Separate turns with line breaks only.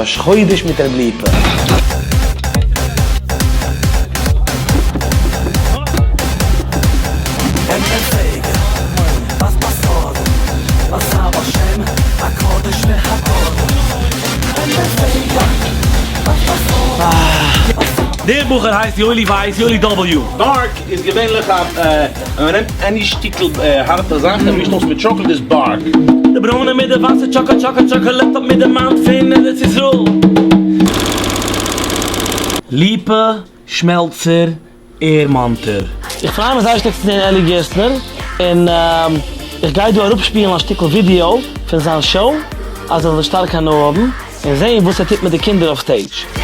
ראש חודש מיט ר' ליפא.
דער בחור הייסט יואלי ווייס, יואלי W.
Bark איז געווענליך א ווען מען נעמט any שטיקל הארטע זאך און מישט אויס מיט chocolate איז bark.
די ברוינע מיט די ווייסע טשאקא טשאקא טשאקאלעט האט מיר דערמאנט פון ארץ ישראל. ליפא שמעלצער ערמאנטער. איך פריי מיך זייער שטארק צו זען אלי גערסטנער, און איך גיי דא אראפשפילן א שטיקל ווידיאו פון זיין show, אז ער זאל שטארק הנאה האבן, און זען וואס ער טוט מיט די קינדער אויף stage.